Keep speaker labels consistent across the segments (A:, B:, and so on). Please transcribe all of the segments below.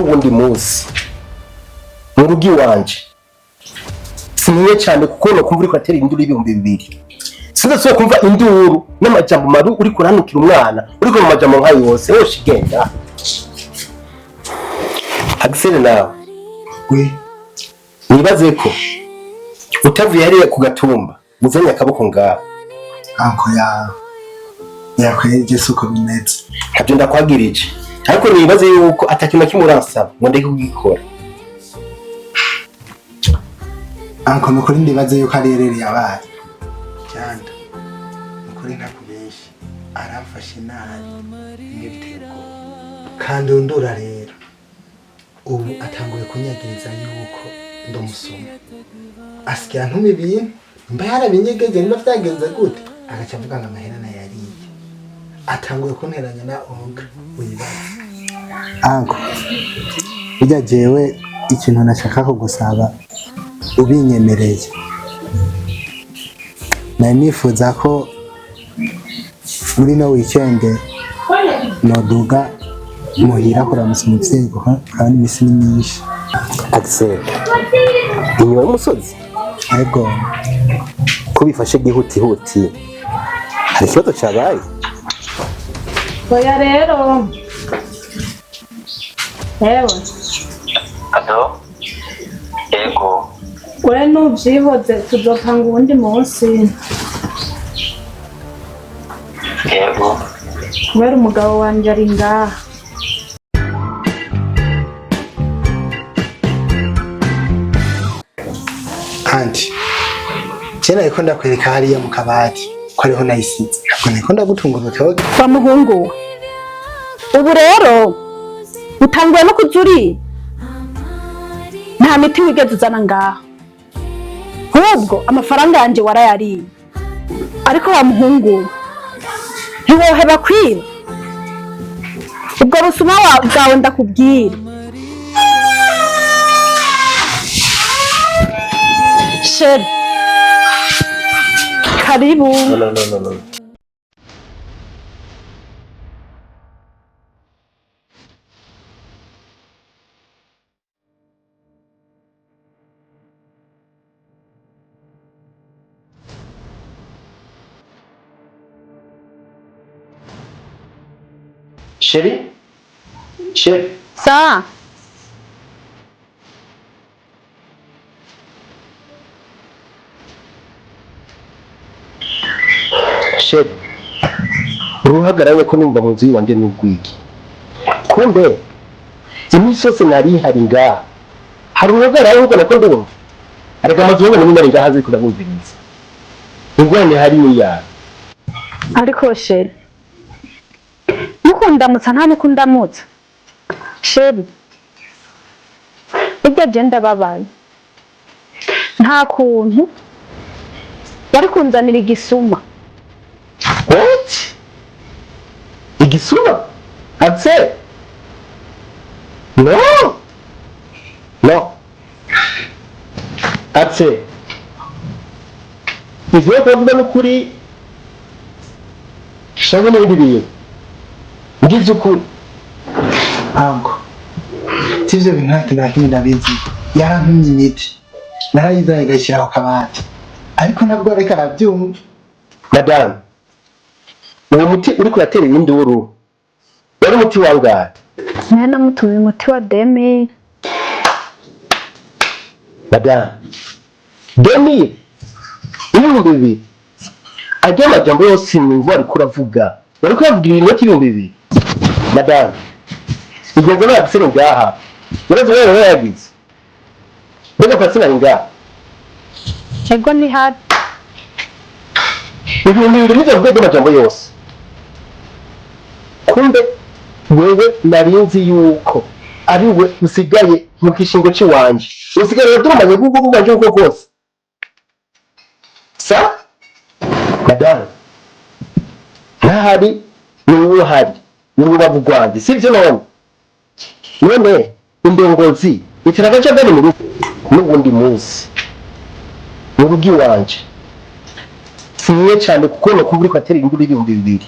A: N'ubundi munsi mu rugo iwanje sinye cyane, kuko nokumva uriko atera induru y'2000. Sinzasubira kumva induru n'amajambo mabi uriko uranukira umwana, uriko mu majambo nka yose wose. Igenda, Axel, nawe.
B: We.
A: Nibaze ko utavuye hariya ku gatumba uzanye akaboko ngaha.
B: Anko yawe yakweje, suko bimeze.
A: Ntabyo ndakwagirije, ariko nibaze yuko atakintu na kimwe uransaba ngo ndeke kugikora.
B: Anko, nukuri ndibaze yuko ari ereri yabaye cyanda. Nukuri ntakubeshe, aramfashe nabi bimwe biteye ubwoba. Kandi undura rero ubu atanguye kunyagiriza yuko ndamusoma, asigaye antuma ibintu mba yarabinyegeje. Niba vyagenze gute, agaca avuga ngo amahera nayariye. Atanguye kunteranya na onka wibaza. Anko, burya jewe ikintu nashaka kugusaba ubinyemereye, nari nifuza ko muri no weekend noduga muhira kuramutsa umuvyeyi, kuko kandi imisi ni myinshi.
A: Axel, inyuma y'umusozi?
B: Ariko
A: ko bifashe gihutihuti, hari ikibazo cyabaye?
C: Oya rero, ewe.
D: Alo? Yego.
C: We nuvyihoze, tuzopanga uwundi munsi.
D: Yego.
C: Kubera umugabo wanje ari ngaha.
B: Anti, je nariko ndakwereka hariya mu kabati ko ariho nayisize, ntabwo nariko ndagutunga urutoke.
E: Wa muhungu we, ubu rero utanguye no kuja uri nta miti wigeze uzana ngaha, ahubwo amafaranga yanje warayariye. Ariko wa muhungu we, ntiwoheba kwiba ubwo busuma bwawe, ndakubwira. Chéri, karibu.
A: No, no, no, no, no. Chéri, chéri.
E: Sawa.
A: Chéri, uruhagarara ko numva mu nzu yiwanje n'ubwigi. Kumbe iminsi yose nari hari ngaha hari uruhagarara, ahubwo nako ndumva ariko amazu yabona nyine ari ngaha ziriko ndamwumviriza. Ingorane hari niyawe.
E: Ariko chéri, mukundamutsa nta nukundamutsa. Chéri, burya je ndababaye, nta kuntu bari kunzanira igisuma.
A: What? Igisuma? Axel? No! No! Axel! Ivyo kuvuga n'ukuri shaka n'ibindi bintu. Ngize ukuri.
B: Anko, sivyo bintu, nta kintu na kimwe ndabizi. Yarantumye imiti, narayizanye ngayishyira ku kabati, ariko ntabwo ariko arabyumva.
A: Madame, uwo muti uriko uratera induru wari umuti wangahe?
E: Naye namutumye umuti wa 2000.
A: Madame, 2000, 2000, ajya amajambo yose numva wariko uravuga, wariko uravuga ibintu 2000. Madame, igenzo nabisere ngaha urazi wewe yagize mbega pasina ngaha?
E: Ego, ntihari.
A: 2000 nivyo mvuga by'amajambo yose. Kumbe wewe narinzi yuko ari we usigaye mu kishingo c'iwanje, usigaye uradurumanye bw'ubwoko bwanje ubwo bwose. Sa madame, ntahari ni wowe uhari ni urubavu rwanjye, sivyo? None indongozi itera akajagari mu rugo. N'ubundi munsi mu rugo iwanje sinye cyane, kuko nokumva uriko atera induru y'2000.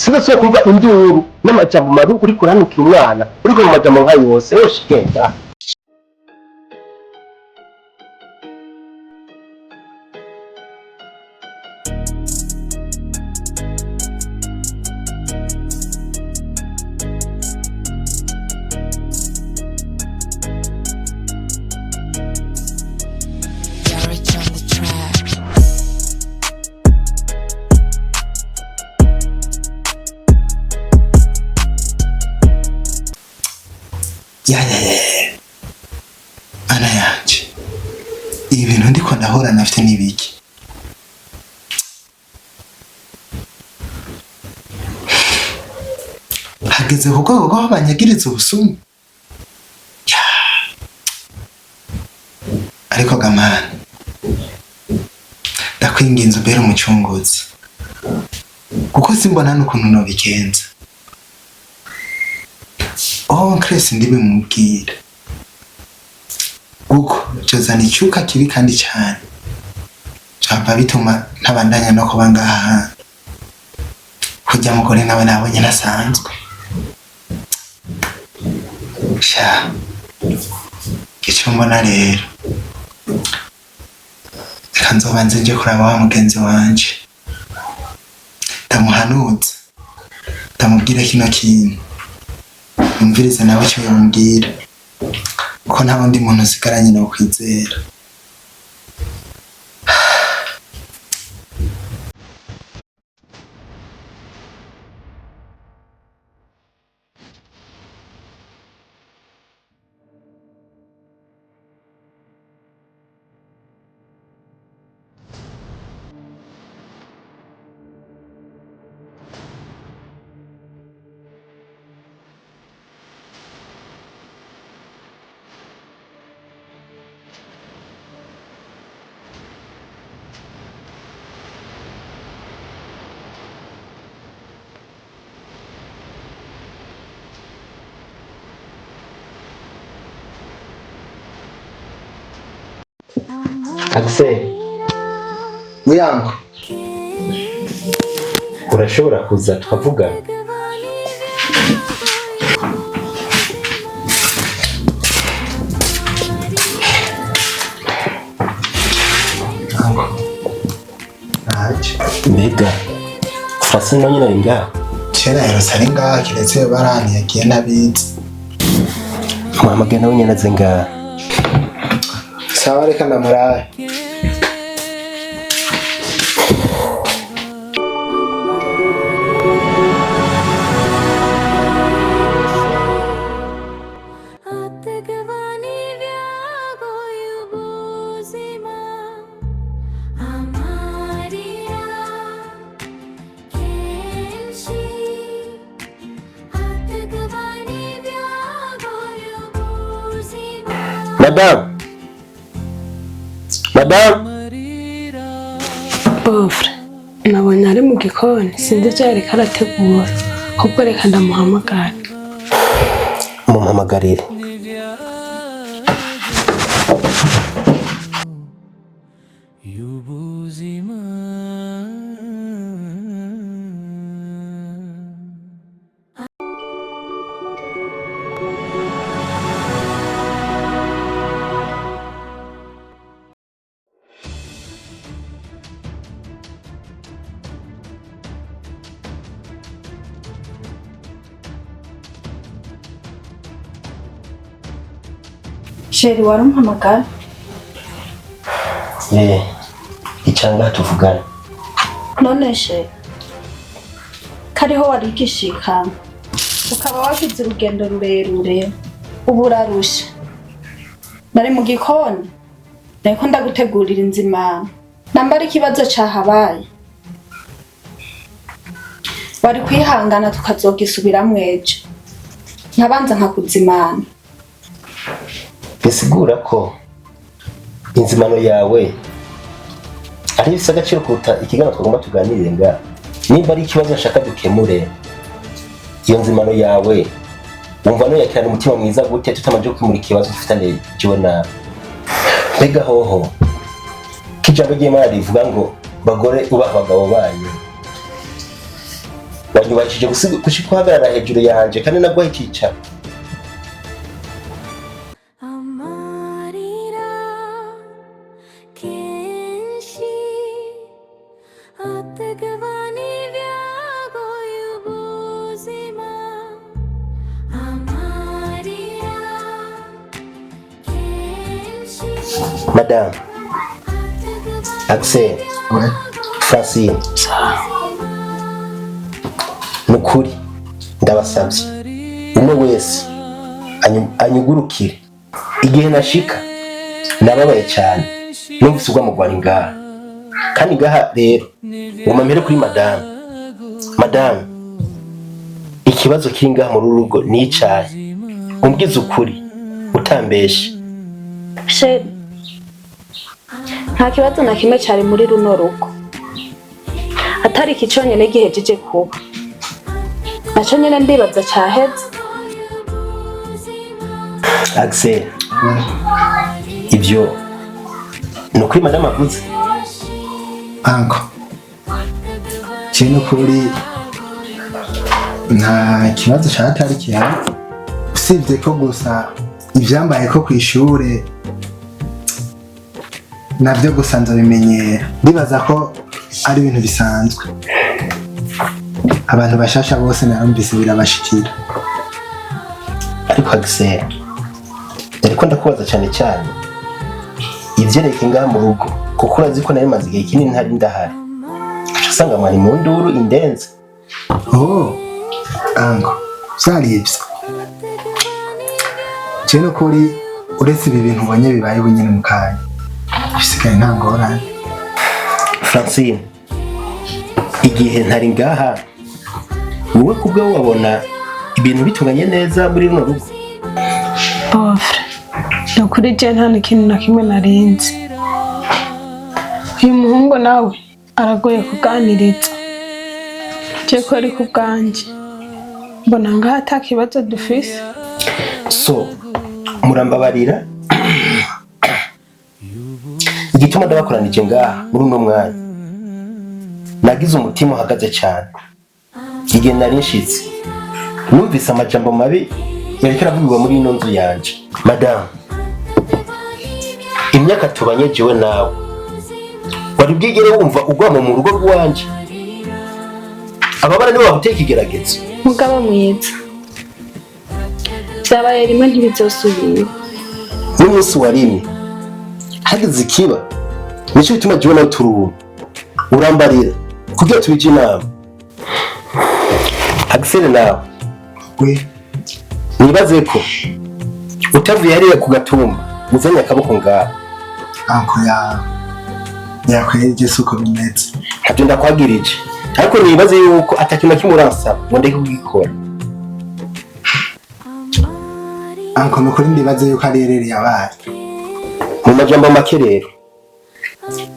A: Sinasubira kumva induru n'amajambo mabi uriko uranukira umwana, uriko mu majambo nka yose. Yoshe genda.
F: Garage on the track.
B: Ya ya ya ya. Ana yanje, ibi bintu ndiko ndahura nafite n'ibiki? Hageze ku rwego rw'aho banyagiriza ubusumu. Ya. Ariko gamana, ndakwinginze umbere umucunguzi, kuko simbona n'ukuntu nobigenza. Oh, Chris, ndibimubwira kuko byozana icyuka kibi kandi cyane, byaba bituma ntabandanya no kuba ngaha hantu. Kujya mugore nawe nabonye nasanzwe sha. Icyo mbona rero, reka nzobanze nje kuraba wa mugenzi wanje, ndamuhanuza, ndamubwira kino kintu, yumvirize nawe icyo yambwira, ko nta wundi muntu usigaranye no kwizera.
A: Axel,
B: Muyango,
A: urashobora kuza tukavugana?
B: Ango, ntacyo.
A: Mbega Francine nawe nyine ari ngaha?
B: Kera yarose ari ngaha, keretse barani yagiye n'abizi.
A: Muhamagaye nawe nyine aze ngaha.
B: Sawa, reka ndamurabe.
A: Madame, madame.
C: Bofre, nabonye ari mu gikoni, sinzi icyo yariko arategura, ahubwo reka ndamuhamagara.
A: Mumuhamagarire.
C: Sheri, waramuhamagara?
A: Eh, icara ngaha tuvugane.
C: None sheri, kariho warigishika ukaba wagize urugendo rurerure, ubu urarusha. Nari mu gikoni nariko ndagutegurira inzimano, nambara ikibazo cahabaye wari kwihangana tukazogisubiramwo ejo, nkabanza nkakuzimana.
A: Bisigura ko inzimano yawe ari ifise agaciro kuruta ikiganiro twagomba tuganirire ngaha. Nimba ari ikibazo nshaka dukemure, iyo nzimano yawe wumva noyakirana umutima mwiza gute tutamanje gukemura ikibazo dufitaniye jewe nawe? Mbega hoho ko ijambo ry'Imana rivuga ngo bagore ubaha abagabo banyu, Wanyubahishije gushika uhagarara hejuru yanje kandi naguha icyicaro.
F: Amarira kenshi atagabana ibyago y'ubuzima. Amarira kenshi
A: Madamu Axel, Francine, ni ukuri ndabasabye, umwe wese anyugurukire. Igihe nashika nababaye cyane, numvise ugwa mu Rwanda ngaha kandi ngaha rero nguma mpere kuri madamu. Madamu, ikibazo kiri ngaha muri uru rugo ni icahe? Umbwize ukuri utambeshe.
E: Chéri, nta kibazo na kimwe cyari muri runo rugo atari iki conyene gihejeje kuba. Naco nyene ndibaza caheze.
A: Axel, ibyo ni ukuri madamu avuze?
B: Uncle, je n'ukuri nta kibazo catari gihari, usibye ko gusa ivyambaye ko kw'ishure navyo gusa nzobimenyera. Ndibaza ko ari ibintu bisanzwe, abantu bashasha bose narumvise birabashikira.
A: Ariko Axel, ariko ndakubaza cyane cyane ivyerekeye ngaha mu rugo, kuko urazi ko nari maze igihe kinini ntari ndahari, uca usanga mwari mu nduru indenze.
B: Oh, uncle, vyari ivyo. Je n'ukuri uretse ibi bintu ubonye bibaye ubu nyene mu kanya, bisigaye nta ngorane.
A: Francine, igihe ntari ngaha, wowe kubwawe wabona ibintu bitunganye neza muri runo rugo?
C: Beau-frère, ni ukuri je nta n'ikintu na kimwe narinzi. Uyu muhungu nawe aragoye kuganiriza. Je ko ari ku bwanjye, mbona ngaha ata kibazo dufise.
A: So murambabarira, igituma ndabakoranije ngaha muri uno mwanya, nagize umutima uhagaze cyane igihe nari nshitse numvise amajambo mabi yariko aravugirwa muri ino nzu yanje. Madamu, imyaka tubanye jewe nawe, wari bwigere wumva ugwamo mu rugo rw'iwanje? Aba bana nibo baguteka igeragezo.
E: Mugabo mwiza, vyabaye rimwe, ntibizosubira.
A: N'umunsi wa rimwe hagize ikiba, nicyo bituma jewe nawe turuhura. Urambarira kugira tubije inama. Axel, nawe
B: We.
A: nibaze ko utavuye hariya ku gatumba uzanye akaboko ngaha.
B: Uncle, yawe yakweje, si uko bimeze.
A: Ntabyo ndakwagirije, ariko nibaze yuko atakintu na kimwe uransaba ngo ndeke kugikora.
B: Uncle, nukuri ndibaze yuko ari erreur yabaye.
A: Mu majambo make rero,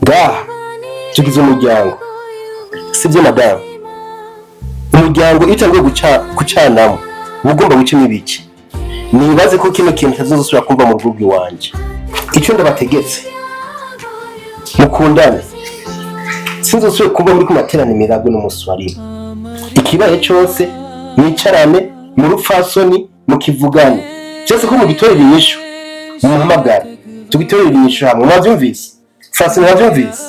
A: ngaha tugize umuryango, sibyo madamu? Umuryango iyo utanguye gucanamo uba ugomba gucamo ibiki. Nibaze ko kino kintu kitazosubira kumva mu rugo rw'iwanje. Icyo ndabategetse, mukundane. Sinzosubire kumva muri kumaterana imiragwe n'umunsi wa rimwe. Ikibaye cyose mwicarane mu rupfasoni mukivugane, cyose ko mugitorera inyishu, mumuhamagare tugitorere inyishu hamwe. Mwavyumvise? Francine, mwavyumvise?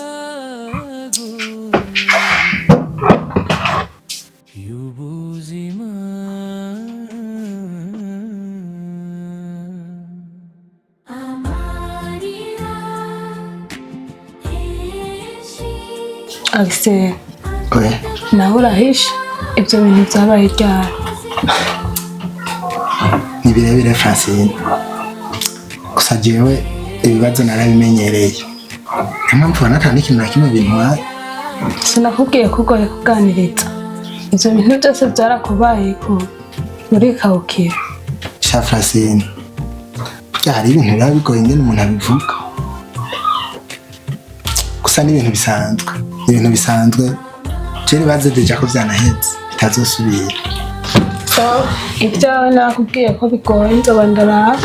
F: Y'ubuzima. Amarira kenshi.
C: Axel,
B: We.
C: nawe urahishe, ibyo bintu byabaye ryari?
B: Ni birebire, Francine, gusa jewe ibibazo narabimenyereye, niyo mpamvu ubona ata n'ikintu na kimwe bintwaye.
C: Sinakubwiye ko ugoye kuganiriza? Ibyo bintu byose byarakubaye ko urikawukira.
B: Sha Francine, burya hari ibintu biba bigoye ingene umuntu abivuga, gusa ni ibintu bisanzwe, ni ibintu bisanzwe. Je nibaze déjà ko vyanaheze, bitazosubira.
C: Sawa, ibyawe nakubwiye ko bigoye, nzoba ndaraba.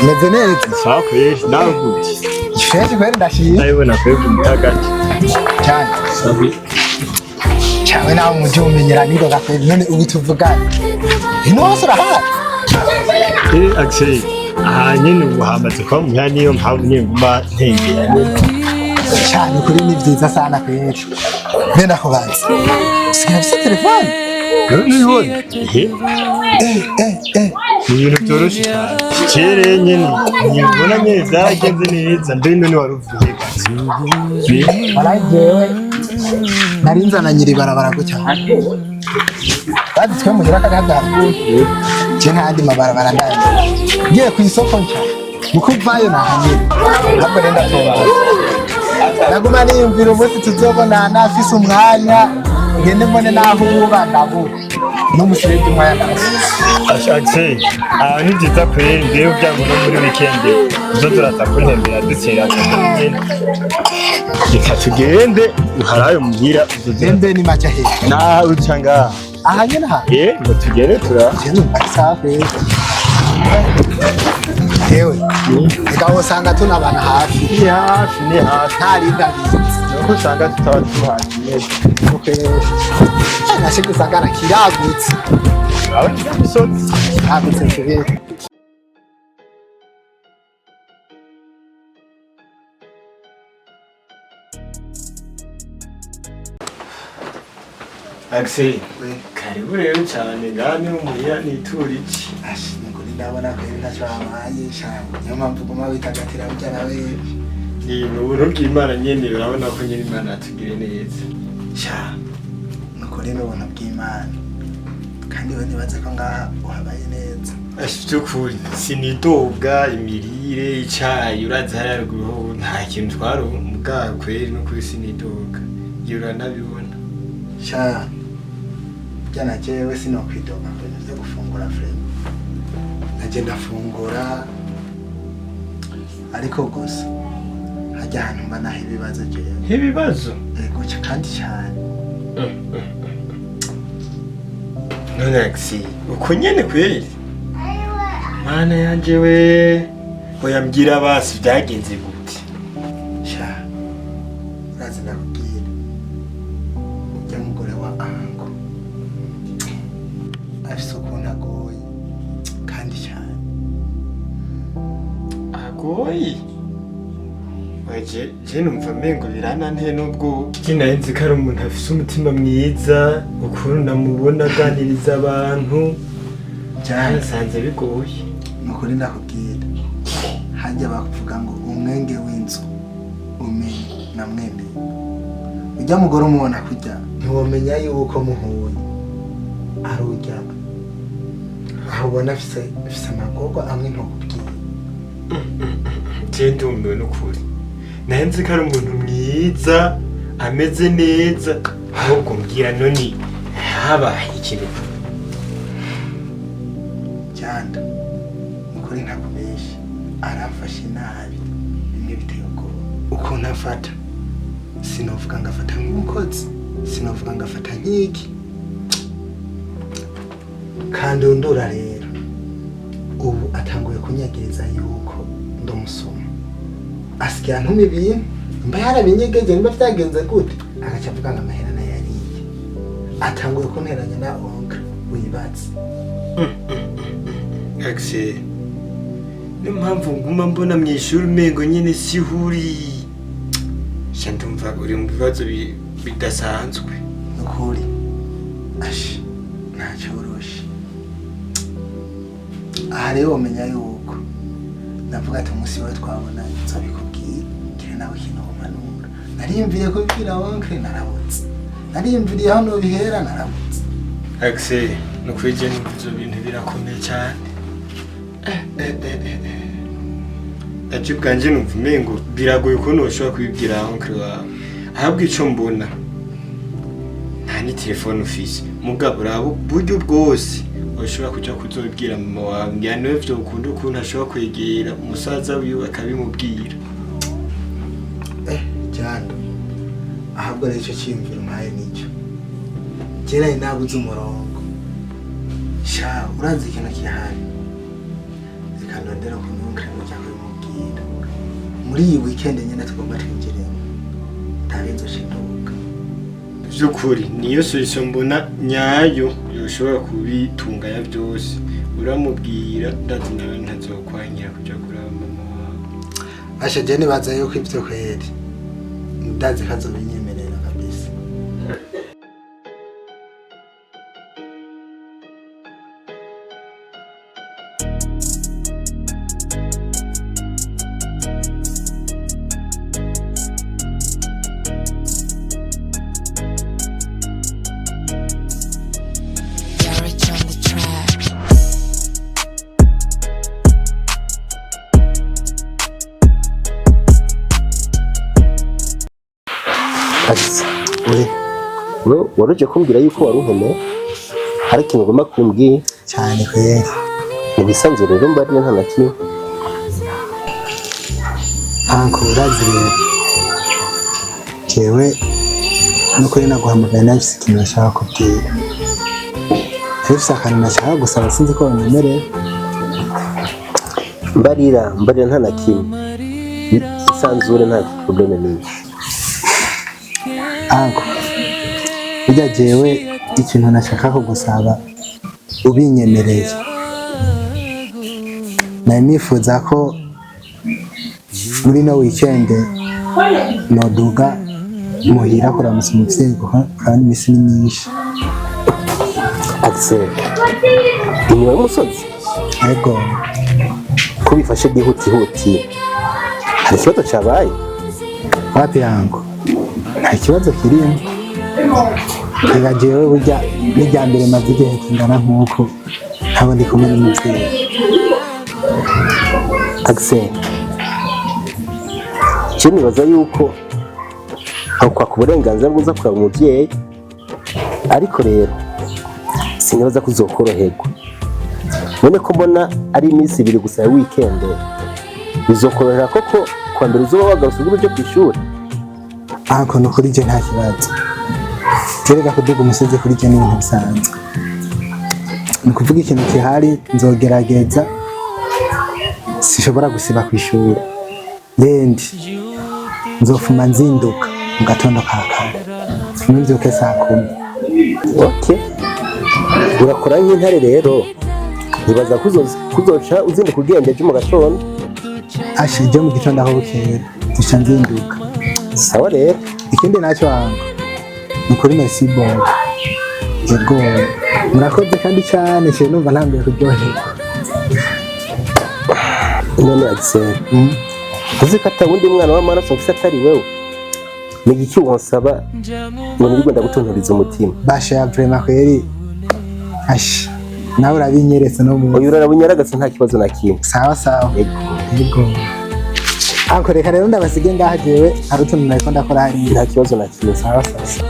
B: Meze neza.
G: Sawa kweli, nawe gute?
B: Fresh kweli ndashimye.
G: Ndabibona kweli mutagati.
B: Cyane.
G: Sabi.
B: Cyawe nawe umujyi umenyera ningoga kweli none ubu tuvugana. Ino hose urahari.
G: Axel, aha nyene ubu hamaze kuba muhira niyo mpamvu nyene nguma ntembera nyene.
B: Cyane kuri ni byiza sana kweli. Mbe ndakubaza. Usigaye ufise telefone?
G: None ubibona? Ehe, ni ibintu vyoroshe cane. Kera nyene, ntibona nyene vyagenze neza, mbe none wari uvuye gute?
B: Waraye jewe nari nzananye iri barabara gutya. Bazi twe muhira akagagaru. Je nta yandi mabarabara ndazi. Ngiye ku isoko nshya. Muko uvayo nahanyura. Ntabwo rero ndatomboye. Naguma niyumvira umunsi tuzobonana afise umwanya ngende mbone naho uba ndabura. N'umusirebye umwanya ndabura.
G: Axel, aha ni vyiza kweli, mbeho vyango no muri weekend uzo turaza kuntembera dutera nyene. Reka tugende uharaye muhira uzoza.
B: Mbe ni maca hehe?
G: Naha uca ngaha.
B: Aha nyene aha.
G: Ngo tugende tura.
B: Je numva ari sawa kweli. Ewe, reka wosanga tunabana hafi.
G: Ni hafi, ni hafi.
B: Ntarinda bizi.
G: Nuko usanga tutaba tuhazi neza.
B: Nashe gisagara kiragutse.
G: Urabona iriya misozi?
B: Kiragutse kweli.
G: Axel, karibu rero cyane ngaha ni umuhira nitura iki.
B: Ashi, nukuri ndabona kweli ntacyo wabaye sha. Niyo mpamvu uguma witagatira burya nawe.
G: Ni ubuntu bw'Imana nyene, urabona ko nyene Imana yatugiriye neza.
B: Sha, nukuri ni ubuntu bw'Imana. Kandi we nibaze ko ngaha uhabaye neza.
G: Ashi by'ukuri sinidoga imirire icayi urazi hariya ruguru ho nta kintu twaronka mugabo kweri n'ukuri sinidoga. Iyo uranabibona.
B: Sha, burya na jewe sinokwidoga ku bintu vyo gufungura frema. Naje ndafungura ariko gusa hajya ahantu mba naho ibibazo jewe.
G: Ibibazo?
B: Yego kandi cyane.
G: None Axel, uko nyene kweri? Mana yanje we, oya mbwira basi vyagenze gute?
B: Sha, urazi ndakubwira. Urya mugore wa anko afise ukuntu agoye kandi cyane.
G: Agoye? Oya je numva mengo birananteye n'ubwoba. Je nari nzi ko ari umuntu afise umutima mwiza, ukuntu namubona aganiriza abantu,
B: Cyane.
G: nasanze bigoye.
B: Nukuri ndakubwira. Hajya bakuvuga ngo umwenge w'inzu umenye namwemeye. Ujya mugore umubona kurya ntiwomenya yuko muhuye ari urya. Aho ubona afise amagorwa amwe ntokubwira.
G: Je ndumiwe n'ukuri. Nari nzi ko ari umuntu mwiza, ameze neza, ahubwo mbwira none habaye ikintu.
B: Cyanda, nukuri ntakubeshe aramfashe nabi bimwe biteye ubwoba. Ukuntu afata sinovuga ngo afata nk'umukozi, sinovuga ngo afata nk'iki. Kandundura rero ubu atanguye kunyagiriza yuko ndamusoma. Asigaye antuma ibintu mba yarabinyegeje nimba vyagenze gute agaca avuga ngo amahera nayo yariye. Atanguye kunteranya na onka wibatse.
G: Axel, niyo mpamvu nguma mbona mw'ishuri umengo nyene sihuri. Sha ndumva uri mu bibazo bidasanzwe.
B: Nukuri ashi ntacyoroshe. Aha rero womenya yuko ndavuga ati umunsi wawe twabonanye nzobikubwira kire nawe ikintu womanura. Nariyumviriye kubibwira onkre narabutse. Nariyumviriye hano bihera narabutse.
G: Axel, nukuri je numva ivyo bintu birakomeye cyane. Aje ubwanje numva umengo biragoye ukuntu woshobora kubibwira onkre wawe. Ahubwo ico mbona nta ni telefone ufise, mugabo uraba uburyo bwose ushobora kuja kuzobibwira mama wawe, ngira niwe vyokunda ukuntu ashobora kwegera umusaza wiwe akabimubwira.
B: Cyane. Ahubwo rero ico cyiyumviro mpaye nicyo. Je nari nabuze umurongo. Sha, urazi ikintu kihari. Reka ndondera ukuntu oncle nja kubimubwira. Muri iyi weekend nyene tugomba twinjiremo. Ndabenzo shinduka.
G: By'ukuri niyo solution mbona nyayo yoshobora kubitunganya byose. Uramubwira ndazi nawe ntazokwanyira kuja kuraba mama wawe.
B: Asha je nibaza yuko ivyo kweri. Ndazi kazobinyemerera kabisa.
F: Garage on the track.
A: Ati we waruje kumbwira yuko wari unkeneye, hari ikintu ugomba kumbwira.
B: Cyane kweri.
A: Mu bisanzwe rero mbarire nta na kimwe.
B: Anko urazi rero. Jewe nukuri naguhamagaye nafise ikintu nashaka kubwira. Nafise akantu nashaka gusaba sinzi ko wanyemerera.
A: Mbarira, mbarira nta na kimwe, isanzure nta probleme n'imwe.
B: Anko, burya jewe ikintu nashaka kugusaba ubinyemereye. Nari nifuza ko muri no weekend noduga muhira kuramutsa umuvyeyi kuko kandi imisi ni myinshi.
A: Axel, inyuma y'umusozi.
B: Ariko
A: ko bifashe bwihutihuti, hari ikibazo cyabaye?
B: Wapi yangu, nta kibazo kirimo. Reka jewe burya n'irya mbere maze igihe kingana nk'uko ntabwo ndi kumwe n'umuvyeyi.
A: Axel, je nibaza yuko aho kwaka uburenganzira bwuza kuraba umuvyeyi, ariko rero sinibaza ko uzokoroherwa. None ko mbona ari iminsi ibiri gusa ya weekend, bizokorohera koko kuwa mbere uzoba wagarutse ugira uje kw'ishuri?
B: Anko ni ukuri je nta kibazo. Jereka kuduga umusozi kuri je ni ibintu bisanzwe. Ni ukuvuga ikintu gihari nzogerageza, sinshobora gusiba kw'ishuri. Yendi nzofuma nzinduka mu gatondo ka kare, mfume mbyuke saa 10.
A: Okay, urakora nk'intare rero. Nibaza ko kuzoca uzinduka ugenda ejo mu gatondo.
B: Asha je mu gitondo aho bukera nzoca nzinduka.
A: Sawa rero.
B: Ikindi nacyo wangu ni ukuri merci bon. Yego murakoze kandi cyane, cyane numva ntanguye kuryoherwa.
A: None Axel, uzi ko atawundi mwana w'amaraso mfise atari wewe? Ni igiki wonsaba ngo nirwe ndagutonturiza umutima?
B: Basha ya vraiment kweri. Asha nawe urabinyeretse no mu
A: Uyu urarabunyaragase nta kibazo na kimwe.
B: Sawa sawa.
A: Yego.
B: Yego. Anko reka rero ndabasige ngaha, jewe hari utuntu nariko ndakora hariya.
A: Nta kibazo na kimwe.
B: Sawa sawa.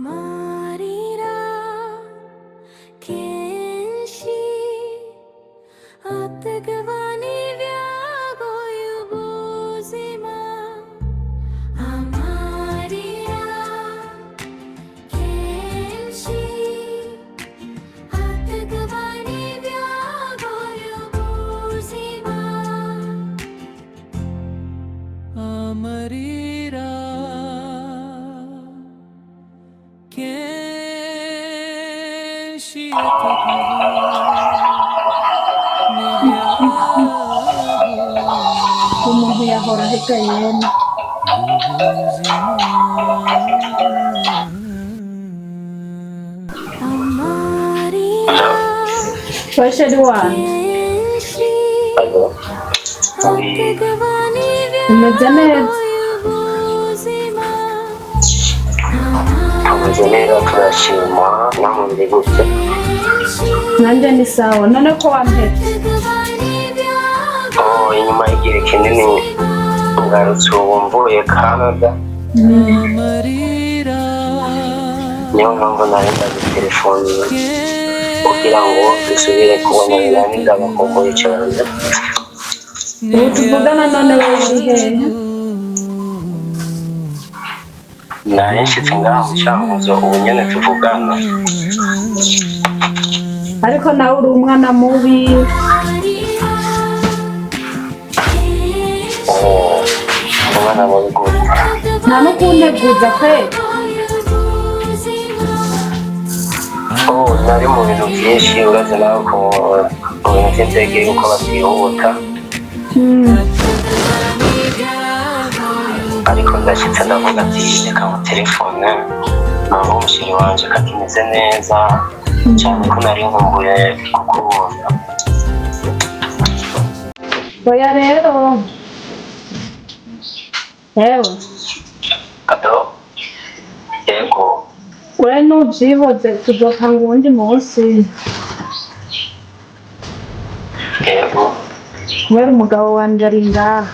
F: Amarira kenshi ategabana ibyago y'ubuzima. Amarira kenshi ategabana ibyago y'ubuzima.
H: Amarira kenshi
C: Umuntu yahora ahega yemwe.
F: Amarira
C: Basheri wanjye,
F: kenshi
D: Alo.
F: ategabana
C: umeze neza?
F: y'ubuzima.
D: Tumeze neza turashima, namwe muri gute?
C: Nanjye ni sawa. None ko wampetse?
D: Oh, inyuma y'igihe kinini ngarutse ubu mvuye Canada.
H: Amarira
D: Niyo mpamvu nari ndagitelefone kugira ngo dusubire kubonana, ndabakumbuye cyane.
E: Ubu tuvugana none wowe uri hehe?
D: Nari nshitse ngaha mu Cankuzo ubu nyene tuvugana.
E: Ariko nawe uri umwana mubi.
D: Oh, umwana mubi gute?
E: Nta no kunteguza kweli.
D: Oh, nari mu bintu byinshi, urazi nawe ko mu bintu by'indege yuko batihuta, ariko ndashyitse ndavuga ati reka mu telefone numva umusheri wanje ko akimeze neza cyane, ko nari nkumbuye kukubona.
E: Oya rero, yewe.
D: Ado, yego.
E: We nuvyihoze, tuzopanga uwundi munsi.
D: Yego.
E: Kubera umugabo wanje ari ngaha.